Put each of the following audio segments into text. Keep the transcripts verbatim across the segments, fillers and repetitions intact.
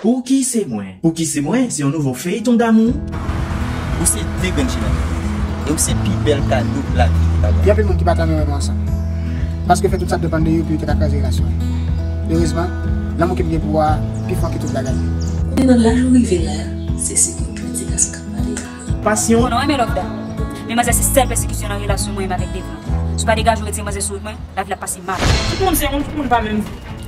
Pouki se mwen? Pouki se mwen? Se yon nouvo feyton damou. Ou se de grenn chimè. E ou se pi bèl kado lavi te ka ban. Gen anpil moun ki pa ta renmen nou ansanm. Paske yo fè tout sa depann de yo pou yo te ka kraze relasyon an. Erezman, lanmou ke m gen pou ou a pi fò ke tout bagay. Kounye a nan laj ou rive la, se si pou kritik a sa k ap pale a. Pasyon. Konnen w renmen love da. Men manzè se sèl pèsekisyon nan relasyon mwen menm avèk Devran. Si w pa degaje w retire manzè sou wout mwen, lavi l ap pase mal. Tout moun se moun, tout moun pa menm.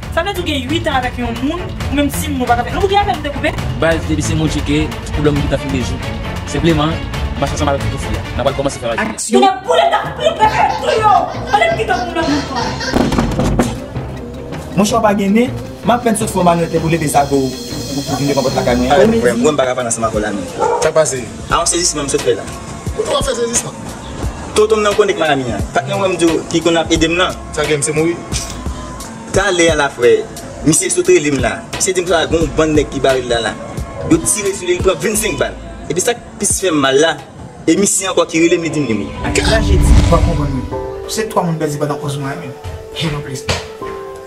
Sa vle di w gen uit an avèk yon moun, ou menm sis moun ou pa ka fè. Nou gen afè nou te koupe. Baz, depi se moun tcheke, ti pwoblèm nou gentan fin rezoud. Senpleman, mache ansanm avèk foto fi a. N a pral kòmanse fè raj. Aksyon. Gen boule nan pli pèpè tou yo. Pale m ki tan pou nan pèpè. Monchè, w pa gen nen, m apèn sot fè yon manèv pou leve zago pou, pou vin devan pòt lakay mwen. Alè, frè m, mwen m pa ka pale ansanm avè w la menm. Sa k pase? A yon sezisman m sot fè la. Ou tou ap fè sezisman? Tonton m nan konnen k Miami an. Patnè w wè m di w ki konn ap ede m nan. Sa gen m se mouri. Talè a la frè, misye sot rele m la. Misye di m sa gen yon bann nèg ki bare l la la. Yo tire sou li, li pran vennsenk bal. Epi sa k plis fè m mal la, e misye ankò ki rele m, li di m li mouri. Trajedi. Ou pa konprann mwen. Se twa moun pèdi pandan onz mwa yo menm. Gen non plis.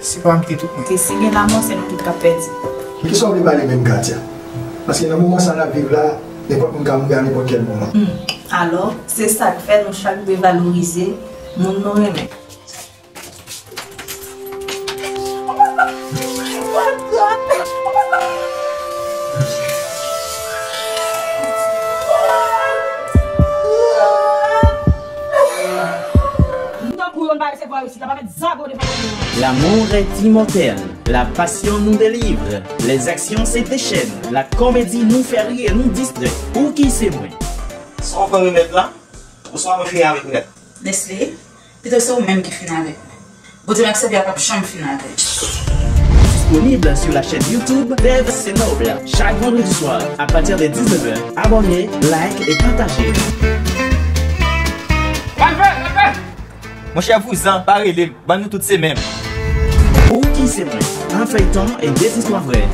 Se pa m ki te tout mwen. Se si gen lanmò, se nou tout k ap pèdi. Men kisa w vle pale menm, Katia? Paske nan moman sa n ap viv la, nenpòt moun ka mouri a nenpòt kèl moman. Hmm. Alò, se sa k fè nou chak dwe valorize moun nou renmen. L'amour est immortel. La passion nous délivre. Les actions se déchaînent. La comédie nous fait rire, nous distrait. Pouki se mwen? Sa w pran remèd la? Oswa mwen fini avèk ou nèt? Nestlé, pito se ou menm ki fin avèk mwen. Bondye m ap sèvi a p ap janm fin avè m. Disponible sur la chaîne YouTube Dev Se Noble. Chaque vendredi soir, à partir de dix-neuf heures, abonnez, like et partagez. Monchè, vouzan, pa rele m. Ban nou tout se menm. Pouki se mwen? Un feuilleton et des histoires vraies.